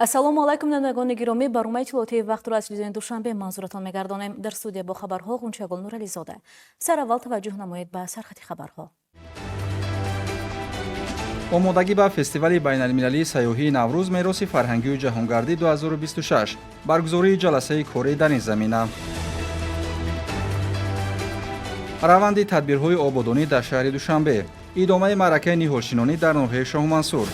Ассалому алайкум, бинандагони гиромӣ. Барномаи иттилоотии вақтро аз телевизиони Душанбе манзуратон мегардонем. Дар студия бо хабарҳо Ғунчагул Нурализода. Сараввал таваҷҷӯҳ намоед ба сархати хабарҳо. Омодагӣ ба фестивали байналмилалии сайёҳии Наврӯз, мероси фарҳангию ҷаҳонгардӣ 2026, баргузории ҷаласаи корӣ дар ин замина. Раванди тадбирҳои ободонӣ дар шаҳри Душанбе, идомаи маъракаи ниҳолшинонӣ дар ноҳияи Шоҳмансур,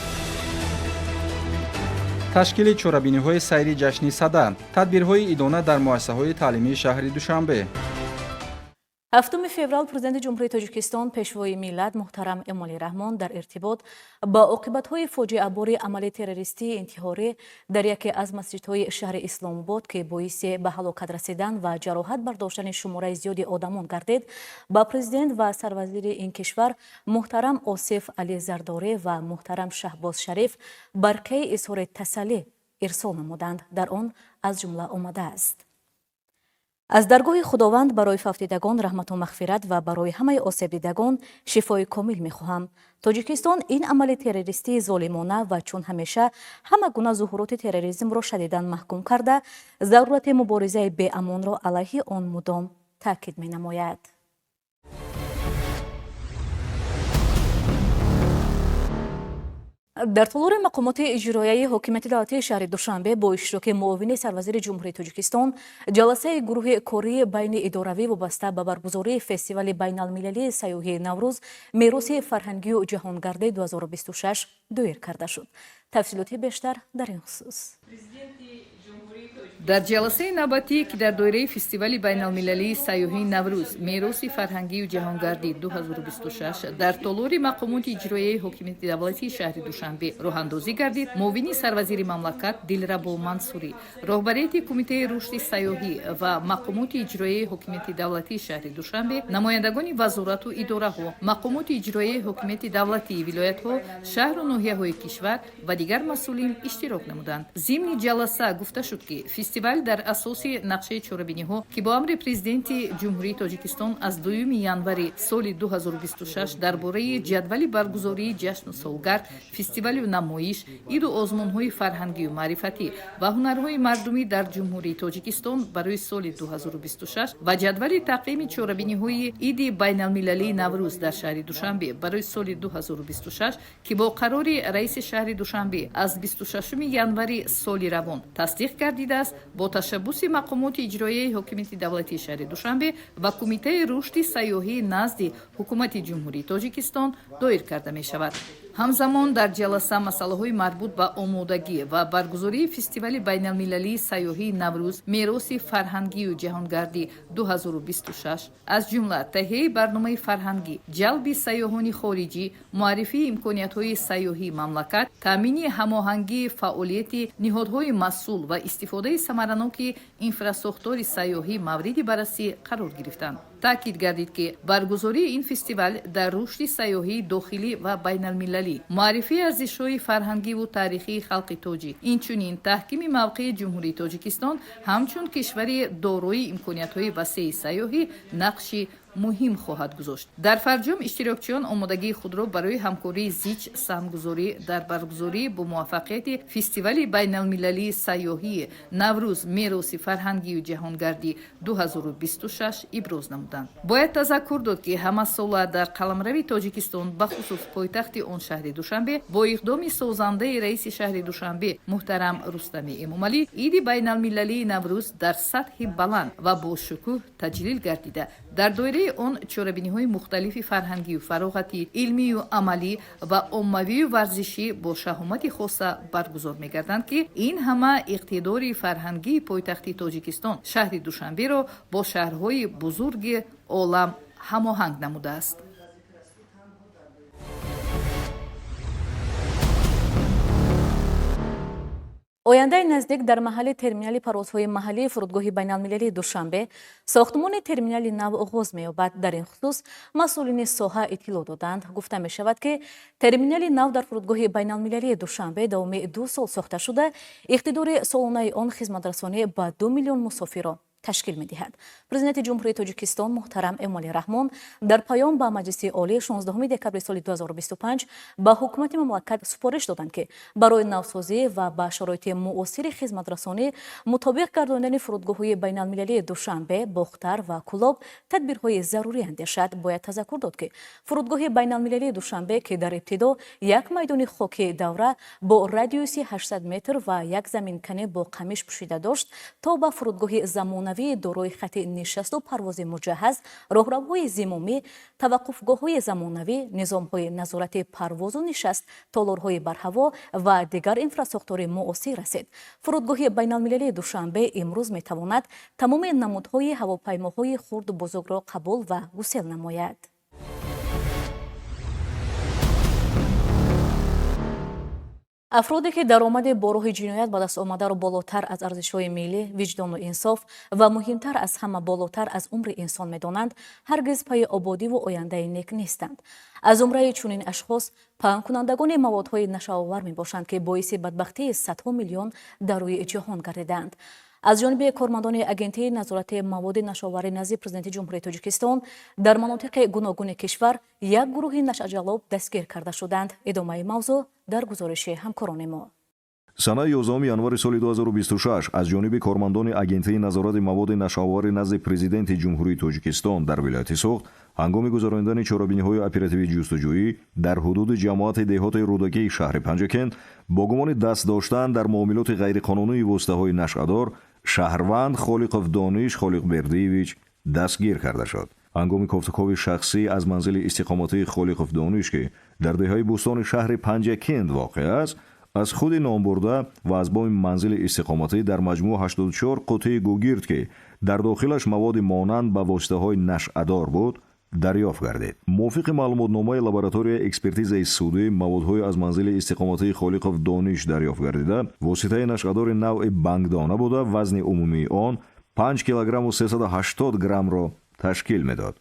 ташкили чорабиниҳои сайри ҷашни Сада, тадбирҳои идона дар муассисаҳои таълимии шаҳри Душанбе. 7 феврал Президенти Ҷумҳурии Тоҷикистон, Пешвои миллат муҳтарам Эмомалӣ Раҳмон дар иртибот ба оқибатҳои фоҷиабори амали террористии интиҳорӣ дар яке аз масҷидҳои шаҳри Исломобод, ки боиси ба ҳалокат расидан ва ҷароҳат бардоштани шумораи зиёди одамон гардид, ба президент ва сарвазири ин кишвар муҳтарам Осиф Алӣ Зардорӣ ва муҳтарам Шаҳбоз Шариф барқияи изҳори тасаллӣ ирсол намуданд. Дар он аз ҷумла омадааст: аз даргоҳи Худованд барои фавтидагон раҳмату мағфират ва барои ҳамаи осебдидагон шифои комил мехоҳам. Тоҷикистон ин амали террористии золимона ва чун ҳамеша ҳама гуна зуҳуроти терроризмро шадидан маҳкум карда, зарурати муборизаи беамонро алайҳи он мудом таъкид менамояд. Дар толори мақомоти иҷроияи ҳокимияти давлатии шаҳри Душанбе бо иштироки муовини сарвазири Ҷумҳурии Тоҷикистон ҷаласаи гурӯҳи кории байни идоравӣ вобаста ба баргузории фестивали байналмилалии сайёҳии Наврӯз, мероси фарҳангию ҷаҳонгардӣ 2026 доир карда шуд. Тафсилоти бештар дар ин хусус. Дар ҷаласаи навбатӣ, ки дар доираи фестивали байналмилалии сайёҳии Наврӯз, мероси фарҳангию ҷаҳонгардӣ 2026 дар толори мақомоти иҷроияи ҳокимияти давлатии шаҳри Душанбе роҳандозӣ гардид, муовини сарвазири мамлакат Дилрабо Мансурӣ, роҳбарияти Кумитаи рушди сайёҳӣ ва мақомоти иҷроияи ҳокимияти давлатии шаҳри Душанбе, намояндагони вазорату идораҳо, мақомоти иҷроияи ҳокимияти давлатии вилоятҳо, шаҳру ноҳияҳои кишвар ва дигар масъулин иштирок намуданд. Зимни ҷаласа гуфта шуд, ки фестивал дар асоси нақшаи чорабиниҳо, ки бо амри Президенти Ҷумҳурии Тоҷикистон аз 2 январи соли 2026 дар бораи ҷадвали баргузории ҷашну солгард, фестивалю намоиш, иду озмунҳои фарҳангию маърифатӣ ва ҳунарҳои мардумӣ дар Ҷумҳурии Тоҷикистон барои соли 2026 ва ҷадвали тақвими чорабиниҳои иди байналмилалии Наврӯз дар шаҳри Душанбе барои соли 2026, ки бо қарори раиси шаҳри Душанбе аз 26 январи соли равон тасдиқ гардидааст, бо ташаббуси мақомоти иҷроияи ҳокимияти давлатии шаҳри Душанбе ва Кумитаи рушди сайёҳии назди Ҳукумати Ҷумҳурии Тоҷикистон доир карда мешавад. Ҳамзамон дар ҷаласа масъалаҳои марбут ба омодагӣ ва баргузории фестивали байналмилалии сайёҳии Наврӯз, мероси фарҳангию ҷаҳонгардӣ 2026, аз ҷумла таҳияи барномаи фарҳангӣ, ҷалби сайёҳони хориҷӣ, муаррифии имкониятҳои сайёҳии мамлакат, таъмини ҳамоҳангии фаъолияти ниҳодҳои масъул ва истифодаи самараноки инфрасохтори сайёҳӣ мавриди баррасӣ қарор гирифтанд. Таъкид гардид, ки баргузории ин фестивал дар рушди сайёҳии дохилӣ ва байналмилалӣ, муаррифии арзишҳои фарҳангиву таърихии халқи тоҷик, инчунин таҳкими мавқеи Ҷумҳурии Тоҷикистон ҳамчун кишвари дорои имкониятҳои васеи сайёҳӣ нақши муҳим хоҳад гузошт. Дар фарҷом иштирокчиён омодагии худро барои ҳамкории зич, саҳмгузорӣ дар баргузории бо муваффақияти фестивали байналмилалии сайёҳии Наврӯз, мероси фарҳангию ҷаҳонгардӣ 2026 иброз намуданд. Бояд тазаккур дод, ки ҳамасола дар қаламрави Тоҷикистон, бахусус пойтахти он шаҳри Душанбе, бо иқдоми созандаи раиси шаҳри Душанбе муҳтарам Рустами Эмомалӣ иди байналмилалии Наврӯз дар сатҳи баланд ва бо шукӯҳ таҷлил гардида, дар доираи он чорабиниҳои мухталифи фарҳангию фароғатӣ, илмию амалӣ ва оммавию варзишӣ бо шаҳомати хоса баргузор мегарданд, ки ин ҳама иқтидори фарҳангии пойтахти Тоҷикистон шаҳри Душанберо бо шаҳрҳои бузурги олам ҳамоҳанг намудааст. Ояндаи наздик дар маҳалли терминали парвозҳои маҳаллии фурудгоҳи байналмилалии Душанбе сохтмони терминали нав оғоз меёбад. Дар ин хусус масъулини соҳа иттилоъ доданд. Гуфта мешавад, ки терминали нав дар фурудгоҳи байналмилалии Душанбе давоми 2 сол сохта шуда, иқтидори солонаи он хизматрасонӣ ба 2 миллион мусофирро Ташкил медиҳад. Президенти Ҷумҳурии Тоҷикистон муҳтарам Эмомалӣ Раҳмон дар паём ба Маҷлиси Олӣ 16 декабри соли 2025 ба ҳукумати мамлакат супориш доданд, ки барои навсозӣ ва ба шароити муосири хизматрасонӣ мутобиқ гардонидани фурудгоҳҳои байналмилалии Душанбе, Бохтар ва Кӯлоб тадбирҳои зарурӣ андешад. Бояд тазаккур дод, ки фурудгоҳи байналмилалии Душанбе, ки дар ибтидо як майдони хокии давра бо радиуси 800 метр ва як заминканӣ бо қамиш пӯшида дошт, то ба фурудгоҳи замонавии дорои хати нишасту парвози муҷаҳҳаз, роҳравҳои зимомӣ, таваққуфгоҳҳои замонавӣ, низомҳои назорати парвозу нишаст, толорҳои барҳаво ва дигар инфрасохтори муосир расид. Фурудгоҳи байналмилалии Душанбе имрӯз метавонад тамоми намудҳои ҳавопаймоҳои хурду бузургро қабул ва гусел намояд. Афроде, ки даромади бо роҳи ҷиноят ба даст омадаро болотар аз арзишҳои миллӣ, виҷдону инсоф ва муҳимтар аз ҳама болотар аз умри инсон медонанд, ҳаргиз пайи ободиву ояндаи нек нестанд. Аз зумраи чунин ашхос паҳнкунандагони маводҳои нашъаовар мебошанд, ки боиси бадбахтии садҳо миллион дар рӯи ҷаҳон гардидаанд. Аз ҷониби кормандони Агентии назорати маводи нашъаоварӣ назди Президенти Ҷумҳурии Тоҷикистон дар манотиқи гуногуни кишвар як гурӯҳи нашъаҷаллоб дастгир карда шуданд. Идомаи мавзӯъ дар гузориши ҳамкорони мо. Санаи 11 январи соли 2026 аз ҷониби кормандони Агентии назорати маводи нашъаоварӣ назди Президенти Ҷумҳурии Тоҷикистон дар вилояти Суғд ҳангоми гузаронидани чорабиниҳои оперативии ҷустуҷӯӣ дар ҳудуди ҷамоати деҳоти Рӯдакии шаҳри Панҷакент бо гумони даст доштан дар муомилоти ғайриқонунии воситаҳои нашъадор шаҳрванд Холиқов Дониш Холиқбердиевич дастгир карда шуд. Ҳангоми кофтукови шахсӣ аз манзили истиқоматии Холиқов Дониш, ки дар деҳаи Бӯстони шаҳри Панҷакент воқеъ аст, аз худи номбурда ва аз боми манзили истиқоматӣ дар маҷмӯъ 84 қуттии гугирд, ки дар дохилаш маводи монанд ба воситаҳои нашъадор буд, дарёфт гардид. Мувофиқи маълумотномаи лабораторияи экспертизаи судӣ, маводҳои аз манзили истиқоматии Холиқов Дониш дарёфт гардида воситаи нашъадори навъи бангдона буда, вазни умумии он 5 килограмму 380 граммро ташкил медод.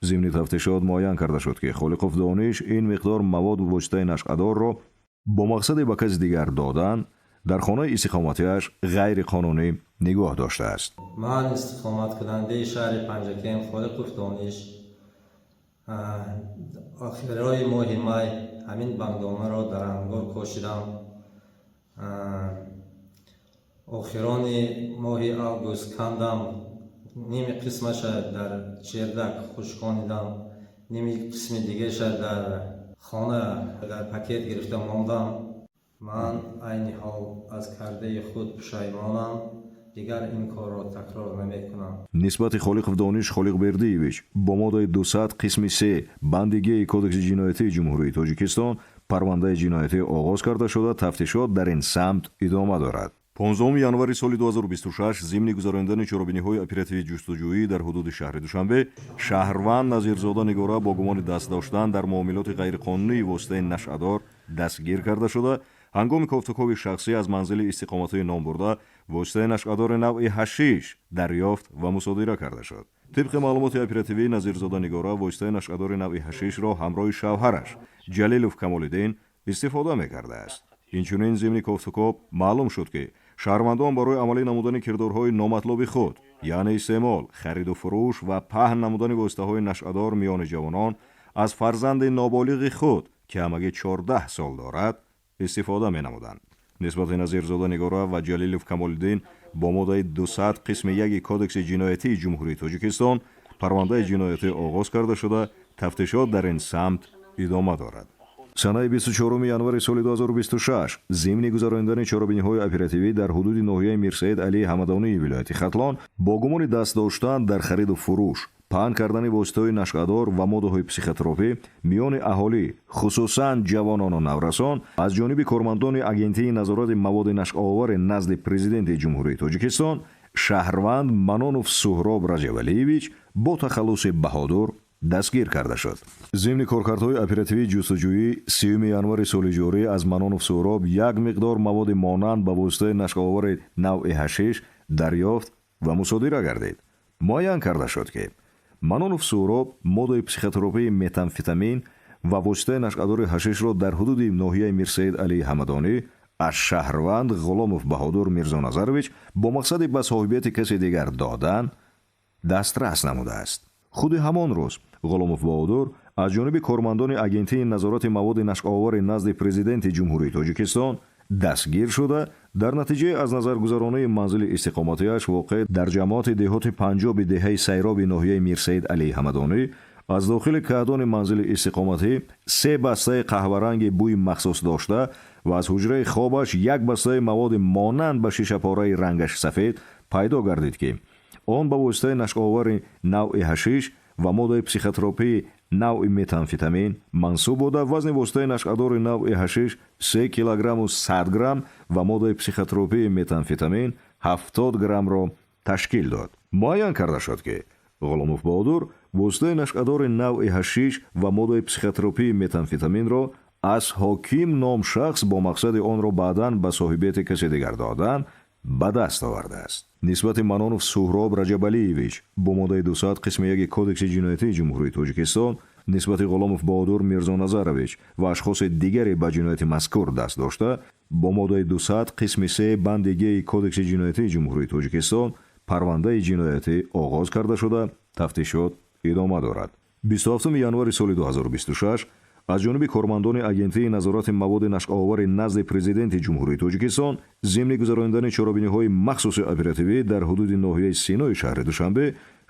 Зимни тафтишот муайян карда шуд, ки Холиқов Дониш ин миқдор мавод воситаи нашъадорро бо мақсади ба каси дигар додан дар хонаи истиқоматиаш ғайриқонунӣ нигоҳ доштааст. Ман, истиқоматкунандаи шаҳри Панҷакент Холиқов Дониш, охирҳои моҳи май ҳамин бангдонаро дар ангор кошидам. Охирони моҳи август кандам, ними қисмаша дар чердак хушконидам, ними қисми дигаша дар хона дар пакет гирифта мондам. Ман айни ҳол аз кардаи худ пушаймонам, дигар ин корро такрор намекунам. Нисбати Холиқов Дониш Холиқбердиевич бо моддаи 200 қисми 3 банди г Кодекси ҷиноятии Ҷумҳурии Тоҷикистон парвандаи ҷиноятӣ оғоз карда шуда, тафтишот дар ин самт идома дорад. 15 январи соли 2026 зимни гузаронидани чорабиниҳои оперативии ҷустуҷӯӣ дар ҳудуди шаҳри Душанбе шаҳрванд Назирзода Нигора бо гумони даст доштан дар муомилоти ғайриқонунии воситаи нашъадор дастгир карда шуда, ҳангоми кофтукови шахсӣ аз манзили истиқоматии номбурда воситаи нашъадори навъи ҳашиш дарёфт ва мусодира карда шуд. Тибқи маълумоти оперативӣ, Назирзода Нигора воситаи нашъадори навъи ҳашишро ҳамроҳи шавҳараш Ҷалилов Камолиддин истифода мекардааст. Инчунин зимни кофтукоб маълум шуд, ки шаҳрвандон барои амалӣ намудани кирдорҳои номатлуби худ, яъне истеъмол, хариду фурӯш ва паҳн намудани воситаҳои нашъадор миёни ҷавонон, аз фарзанди ноболиғи худ, ки ҳамагӣ 14 сол дорад, истифода менамуданд. Нисбати Назирзода Нигора ва Ҷалилов Камолиддин бо моддаи 200 қисми 1 Кодекси ҷиноятии Ҷумҳурии Тоҷикистон парвандаи ҷиноятӣ оғоз карда шуда, тафтишот дар ин самт идома дорад. Санаи 24 январи соли 2026 зимни гузаронидани чорабиниҳои оперативӣ дар ҳудуди ноҳияи Мирсаид Алии Ҳамадонии вилояти Хатлон бо гумони даст доштан дар хариду фурӯш, паҳн кардани воситаҳои нашъадор ва моддаҳои психотропӣ миёни аҳолӣ, хусусан ҷавонону наврасон, аз ҷониби кормандони Агентии назорати маводи нашъаовари назди Президенти Ҷумҳурии Тоҷикистон шаҳрванд Манонов Суҳроб Раҷабалиевич бо тахаллуси Баҳодур дастгир карда шуд. Зимни коркардҳои оперативии ҷустуҷӯӣ 30 январи соли ҷорӣ аз Манонов Суҳроб як миқдор маводи монанд ба воситаи нашъаовари навъи ҳашиш дарёфт ва мусодира гардид. Муайян карда шуд, ки Манонов Суҳроб моддаи психотропии метамфетамин ва воситаи нашъадори ҳашишро дар ҳудуди ноҳияи Мирсаид Алии Ҳамадонӣ Аз шаҳрванд Ғуломов Баҳодур Мирзоназарович бо мақсади ба соҳибияти касе дигар додан дастрас намудааст. Худи ҳамон рӯз Ғуломов Баҳодур аз ҷониби кормандони Агентии назорати маводи нашъаовари назди Президенти Ҷумҳурии Тоҷикистон дастгир шуда, дар натиҷаи аз назаргузаронии манзили истиқоматиаш, воқеъ дар ҷамоати деҳоти Панҷоби деҳаи Сайроби ноҳияи Мирсаид Алии Ҳамадонӣ, аз дохили каҳдони манзили истиқоматӣ се бастаи қаҳваранги бӯи махсус дошта ва аз ҳуҷраи хобаш як бастаи маводи монанд ба шишапораи рангаш сафед пайдо гардид, ки он ба воситаи нашъаовари навъи ҳашиш ва моддаи психотропии навъи метамфетамин мансуб буда, вазни воситаи нашъадори навъи ҳашиш 3 килограмму 100 грамм ва моддаи психотропии метамфетамин 70 граммро ташкил дод. Муайян карда шуд, ки Ғуломов Баҳодур воситаи нашъадори навъи ҳашиш ва моддаи психотропии метамфетаминро аз Ҳоким ном шахс бо мақсади онро баъдан ба соҳибияти касе дигар додан ба даст овардааст. Нисбати Манонов Суҳроб Раҷабалиевич бо моддаи 200 қисми 1 Кодекси ҷиноятии Ҷумҳурии Тоҷикистон, нисбати Ғуломов Баҳодур Мирзоназарович ва ашхоси дигаре ба ҷинояти мазкур даст дошта бо моддаи 200 қисми 3 банди г Кодекси ҷиноятии Ҷумҳурии Тоҷикистон парвандаи ҷиноятӣ оғоз карда шуда, тафтишот идома дорад. 27 январи соли 2026 аз ҷониби кормандони Агентии назорати маводи нашъаовари назди Президенти Ҷумҳурии Тоҷикистон зимни гузаронидани чорабиниҳои махсуси оперативӣ дар ҳудуди ноҳияи Синои шаҳри Душанбе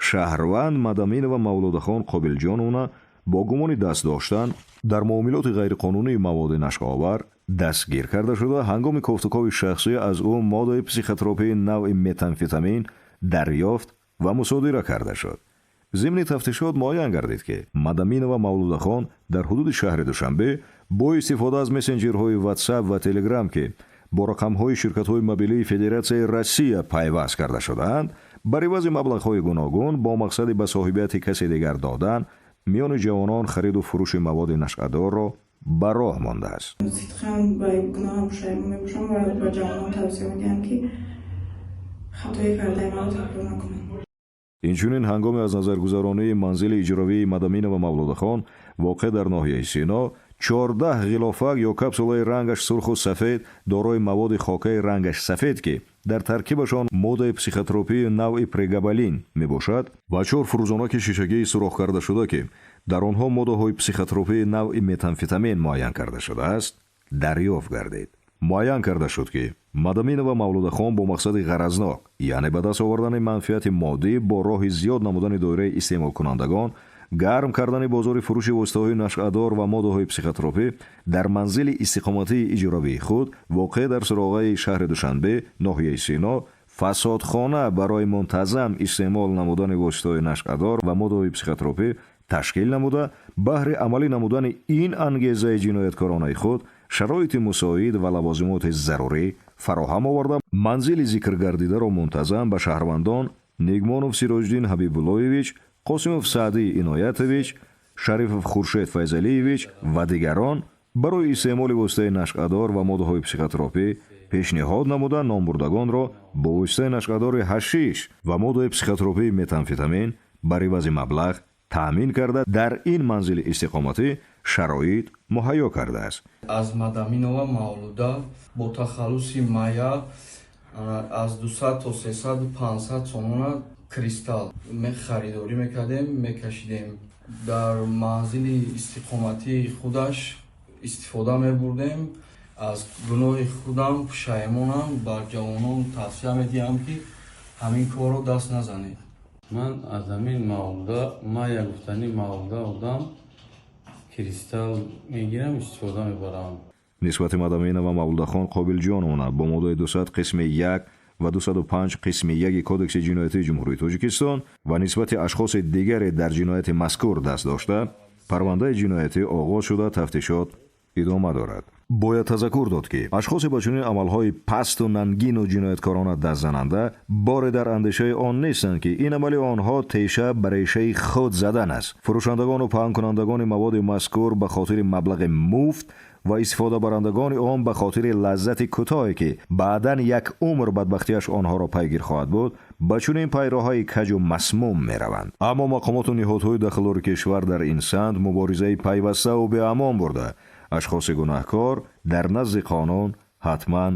шаҳрванд Мадаминова Мавлудахон Қобилҷоновна бо гумони даст доштан дар муомилоти ғайриқонунии маводи нашъаовар дастгир карда шуда, ҳангоми кофтукови шахсӣ аз ӯ моддаи психотропии навъи метамфетамин дарёфт ва мусодира карда шуд. Зимни тафтишот муайян гардид, ки Мадаминова Мавлудахон дар ҳудуди шаҳри Душанбе бо истифода аз мессенҷерҳои Ватсап ва Телеграм, ки бо рақамҳои ширкатҳои мобилии Федератсияи Россия пайваст карда шудаанд, бар ивази маблағҳои гуногун бо мақсади ба соҳибияти касе дигар додан миёни ҷавонон хариду фурӯши маводи нашъадорро ба роҳ мондааст. Сидқан ба гуноҳам пушаймон мебошам ва ба ҷавонон тавсия медиҳам, ки хатои кардаи маро такрор накунанд. Инчунин, ҳангоми аз назаргузаронии манзили иҷровии Мадаминова Мавлудахон, воқеъ дар ноҳияи Сино, 14 ғилофак ё капсулаи рангаш сурху сафед дорои маводи хокаи рангаш сафед, ки дар таркибашон моддаи психотропии навъи прегабалин мебошад, ва чор фурӯзонаки шишагии сурох карда шуда, ки дар онҳо моддаҳои психотропии навъи метамфетамин муайян карда шудааст, дарёфт гардид. Муайян карда шуд, ки Мадаминова Мавлудахон бо мақсади ғаразнок, яъне ба даст овардани манфиати моддӣ бо роҳи зиёд намудани доираи истеъмолкунандагон, гарм кардани бозори фурӯши воситаҳои нашъадор ва моддаҳои психотропӣ, дар манзили истиқоматии иҷоравии худ, воқеъ дар суроғаи шаҳри Душанбе, ноҳияи Сино, фасодхона барои мунтазам истеъмол намудани воситаҳои нашъадор ва моддаҳои психотропӣ ташкил намуда, баҳри амалӣ намудани ин ангезаи ҷинояткоронаи худ шароити мусоид ва лавозимоти зарурӣ фароҳам оварда, манзили зикргардидаро мунтазам ба шаҳрвандон Нигмонов Сироҷиддин Ҳабибуллоевич, Қосимов Саъдӣ Иноятович, Шарифов Хуршед Файзалиевич ва дигарон барои истеъмоли воситаи нашъадор ва моддаҳои психотропӣ пешниҳод намуда, номбурдагонро бо воситаи нашъадори ҳашиш ва моддаи психотропии метамфетамин бар ивази маблағ таъмин карда, дар ин манзили истиқоматӣ шароит муҳайё кардааст. Аз Мадаминова Мавлуда бо тахаллуси Мая аз 200 то 300, 500 сомона кристалл харидорӣ мекардем, мекашидем, дар манзили истиқоматии худаш истифода мебурдем. Аз гуноҳи худам пушаймонам, бар ҷавонон тавсия медиҳам, ки ҳамин корро даст назанед. Ман аз ҳамин Мавлуда, Мая гуфтани Мавлуда одам кристалл мегирам, истифода мебарам. Нисбати Мадаминова Мавлудахон Қобилҷоновна бо моддаи 200 қисми 1 ва 205 қисми 1 Кодекси ҷиноятии Ҷумҳурии Тоҷикистон ва нисбати ашхоси дигаре дар ҷинояти мазкур даст дошта парвандаи ҷиноятӣ оғоз шуда, тафтишот идома дорад. Бояд тазаккур дод, ки ашхосе ба чунин амалҳои пасту нангину ҷинояткорона дастзананда боре дар андешаи он нестанд, ки ин амали онҳо теша ба решаи худ задан аст. Фурӯшандагону паҳнкунандагони маводи мазкур ба хотири маблағи муфт ва истифодабарандагони он ба хотири лаззати кӯтоҳе, ки баъдан як умр бадбахтиаш онҳоро пайгир хоҳад буд, ба чунин пайроҳаи каҷу масмум мераванд. Аммо мақомоту ниҳодҳои дахлдори кишвар дар ин самт муборизаи пайваставу беамон бурда, ашхоси гунаҳкор дар назди қонун Ҳатман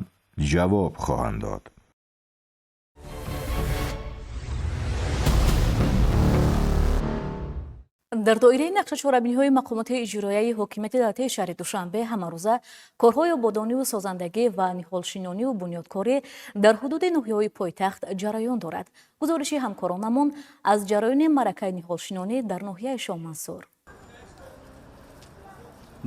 ҷавоб хоҳанд дод. Дар доираи нақшачорабиниҳои мақомоти иҷроияи ҳокимияти давлатии шаҳри Душанбе ҳамарӯза корҳои ободониву созандагӣ ва ниҳолшинониву бунёдкорӣ дар ҳудуди ноҳияҳои пойтахт ҷараён дорад. Гузориши ҳамкоронамон аз ҷараёни маъракаи ниҳолшинонӣ дар ноҳияи Шоҳмансур.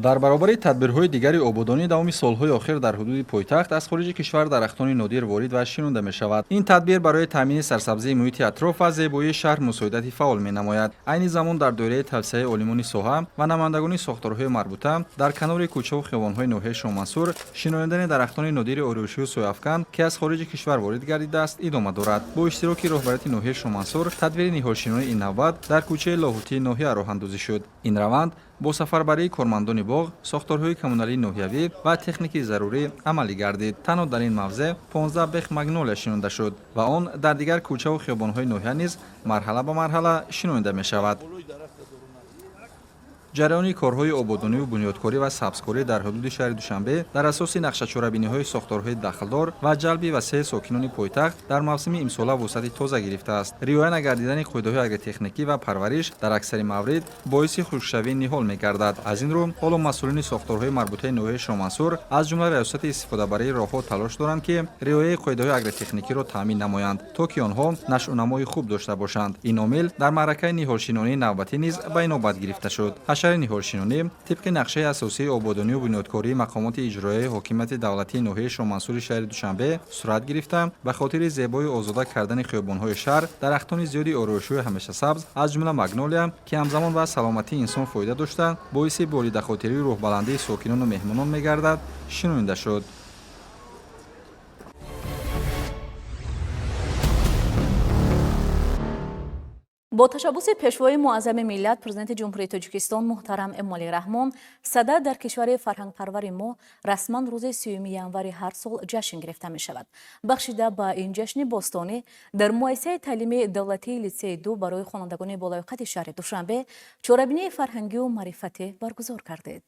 Дар баробари тадбирҳои дигари ободонӣ давоми солҳои охир дар ҳудуди пойтахт аз хориҷи кишвар дарахтони нодир ворид ва шинонда мешавад. Ин тадбир барои таъмини сарсабзии муҳити атроф ва зебоии шаҳр мусоидати фаъол менамояд. Айни замон дар доираи тавсияи олимони соҳа ва намояндагони сохторҳои марбута дар канори кӯчаву хиёбонҳои ноҳияи Шоҳмансур шинонидани дарахтони нодири ороишию сояафкан, ки аз хориҷи кишвар ворид гардидааст, идома дорад. Бо иштироки роҳбарияти ноҳияи Шоҳмансур тадбири ниҳолшинонии ин навбат дар кӯчаи Лоҳутии ноҳия роҳандозӣ шуд. Ин раванд бо сафарбарии кормандони боғ, сохторҳои коммуналии ноҳиявӣ ва техникии зарурӣ амалӣ гардид. Танҳо дар ин мавзеъ 15 бех магнолия шинонда шуд ва он дар дигар кӯчаву хиёбонҳои ноҳия низ марҳала ба марҳала шинонида мешавад. Ҷараёни корҳои ободониву бунёдкорӣ ва сабзкорӣ дар ҳудуди шаҳри Душанбе дар асоси нақшачорабиниҳои сохторҳои дахлдор ва ҷалби васеи сокинони пойтахт дар мавсими имсола вусъати тоза гирифтааст. Риоя нагардидани қоидаҳои агротехникӣ ва парвариш дар аксари маврид боиси хушкшавии ниҳол мегардад. Аз ин рӯ ҳоло масъулини сохторҳои марбутаи ноҳияи Шоҳмансур, аз ҷумла раёсати истифодабарии роҳҳо, талош доранд, ки риояи қоидаҳои агротехникиро таъмин намоянд, то ки онҳо нашъунамои хуб дошта бошанд. Ин омил дар маъракаи ниҳолшинонии навбатӣ низ ба инобат гирифта шуд. Ҳашари ниҳолшинонӣ тибқи нақшаи асосии ободонию бунёдкории мақомоти иҷроияи ҳокимияти давлатии ноҳияи Шоҳмансури шаҳри Душанбе сурат гирифта, ба хотири зебою озода кардани хиёбонҳои шаҳр дарахтони зиёди ороишию ҳамешасабз, аз ҷумла магнолия, ки ҳамзамон ба саломатии инсон фоида дошта, боиси болидахотирию рӯҳбаландии сокинону меҳмонон мегардад, шинонида шуд. Бо ташаббуси пешвои муаззами миллат, президенти Ҷумҳурии Тоҷикистон муҳтарам Эмомалӣ Раҳмон, Сада дар кишвари фарҳангпарвари мо расман рӯзи 30 январи ҳар сол ҷашн гирифта мешавад. Бахшида ба ин ҷашни бостонӣ дар муассисаи таълимии давлатии литсеи 2 барои хонандагони болаёқати шаҳри Душанбе чорабинии фарҳангию маърифатӣ баргузор кардед.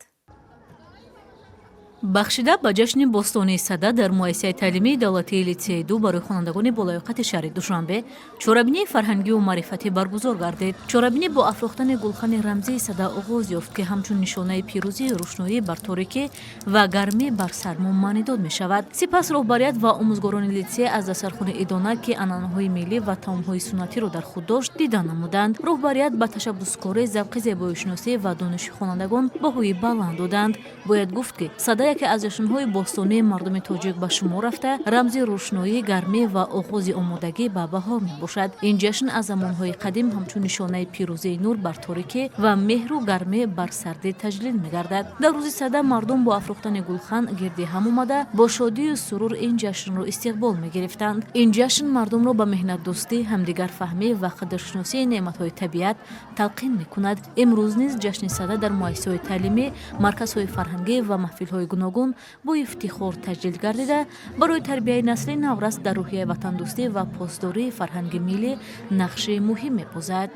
Бахшида ба ҷашни бостонии Сада дар муассисаи таълимии давлатии литсеи 2 барои хонандагони болаёқати шаҳри Душанбе чорабинии фарҳангию маърифатӣ баргузор гардид. Чорабинӣ бо афрохтани гулхани рамзии Сада оғоз ёфт, ки ҳамчун нишонаи пирӯзии рӯшноӣ бар торикӣ ва гармӣ бар сармо маънидод мешавад. Сипас роҳбарият ва омӯзгорони литсей аз дастархони идона, ки анъанаҳои миллӣ ва таомҳои суннатиро дар худ дошт, дида намуданд. Роҳбарият ба ташаббускорӣ, завқи зебоишиносӣ ва дониши хонандагон баҳои баланд доданд. Бояд гуфт, ки Сада яке аз ҷашнҳои бостонии мардуми тоҷик ба шумор рафта, рамзи рӯшноӣ, гармӣ ва оғози омодагӣ ба баҳор мебошад. Ин ҷашн аз замонҳои қадим ҳамчун нишонаи пирӯзии нур бар торикӣ ва меҳру гармӣ бар сардӣ таҷлил мегардад. Дар рӯзи Сада мардум бо афрохтани гулхан гирди ҳам омада, бо шодию сурур ин ҷашнро истиқбол мегирифтанд. Ин ҷашн мардумро ба меҳнатдӯстӣ, ҳамдигарфаҳмӣ ва қадршиносии неъматҳои табиат талқин мекунад. Имрӯз низ ҷашни Сада дар муассисаҳои таълимӣ, марказҳои фарҳангӣ ва маҳфилҳои гуногун бо ифтихор таҷлил гардида, барои тарбияи насли наврас дар рӯҳияи ватандӯстӣ ва посдории фарҳанги миллӣ нақши муҳим мебозад.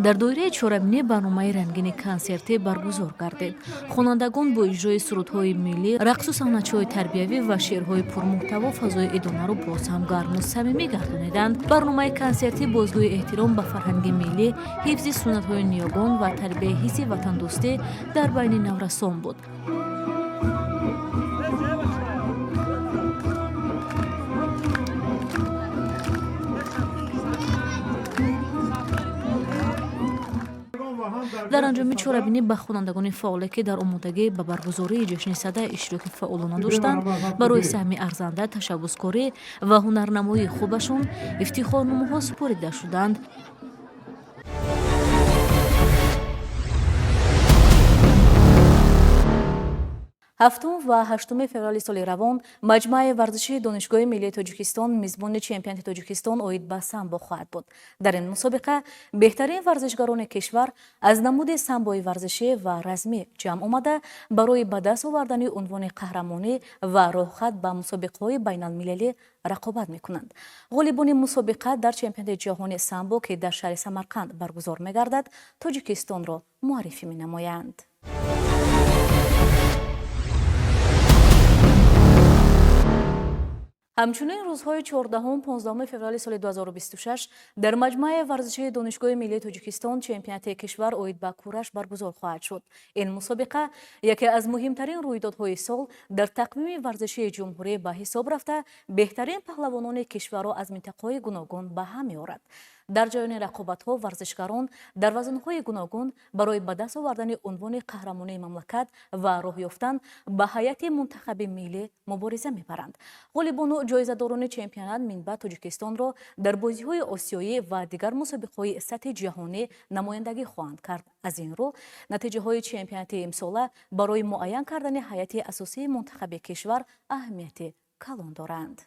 Дар доираи чорабинӣ барномаи рангини консертӣ баргузор гардид. Хонандагон бо иҷрои сурудҳои миллӣ, рақсу саҳначаҳои тарбиявӣ ва шеърҳои пурмуҳтаво фазои идонаро боз ҳам гарму самимӣ гардониданд. Барномаи консертӣ бозгӯи эҳтиром ба фарҳанги миллӣ, ҳифзи суннатҳои ниёгон ва тарбияи ҳисси ватандӯстӣ дар байни наврасон буд. Дар анҷоми чорабинӣ ба хонандагони фаъоле, ки дар омодагӣ ба баргузории ҷашни Сада иштироки фаъолона доштанд, барои саҳми арзанда, ташаббускорӣ ва ҳунарнамоии хубашон ифтихорномаҳо супорида шуданд. 7 ва 8 феврали соли равон маҷмӯаи варзишии Донишгоҳи миллии Тоҷикистон мизбони чемпионати Тоҷикистон оид ба самбо хоҳад буд. Дар ин мусобиқа беҳтарин варзишгарони кишвар аз намуди самбои варзишӣ ва размӣ ҷамъ омада, барои ба даст овардани унвони қаҳрамонӣ ва роҳхат ба мусобиқаҳои байналмилалӣ рақобат мекунанд. Ғолибони мусобиқа дар чемпионати ҷаҳони самбо, ки дар шаҳри Самарқанд баргузор мегардад, Тоҷикистонро муаррифӣ менамоянд. Ҳамчунин рӯзҳои 14-15 феврали соли 2026 дар маҷмӯаи варзишии Донишгоҳи миллии Тоҷикистон чемпионати кишвар оид ба кураш баргузор хоҳад шуд. Ин мусобиқа яке аз муҳимтарин рӯйдодҳои сол дар тақвими варзишии ҷумҳурӣ ба ҳисоб рафта, беҳтарин паҳлавонони кишварро аз минтақаҳои гуногун ба ҳам меорад. Дар ҷараёни рақобатҳо варзишгарон дар вазнҳои гуногун барои ба даст овардани унвони қаҳрамонии мамлакат ва роҳ ёфтан ба ҳайати мунтахаби миллӣ мубориза мебаранд. Ғолибону ҷоизадорони чемпионат минбаъд Тоҷикистонро дар бозиҳои осиёӣ ва дигар мусобиқаҳои сатҳи ҷаҳонӣ намояндагӣ хоҳанд кард. Аз ин рӯ натиҷаҳои чемпионати имсола барои муайян кардани ҳайати асосии мунтахаби кишвар аҳамияти калон доранд.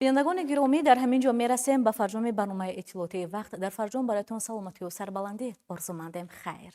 Бинандагони гиромӣ, дар ҳамин ҷо мерасем ба фарҷоми барномаи иттилоотии вақт. Дар фарҷом бароятон саломатию сарбаландӣ орзумандем. Хайр.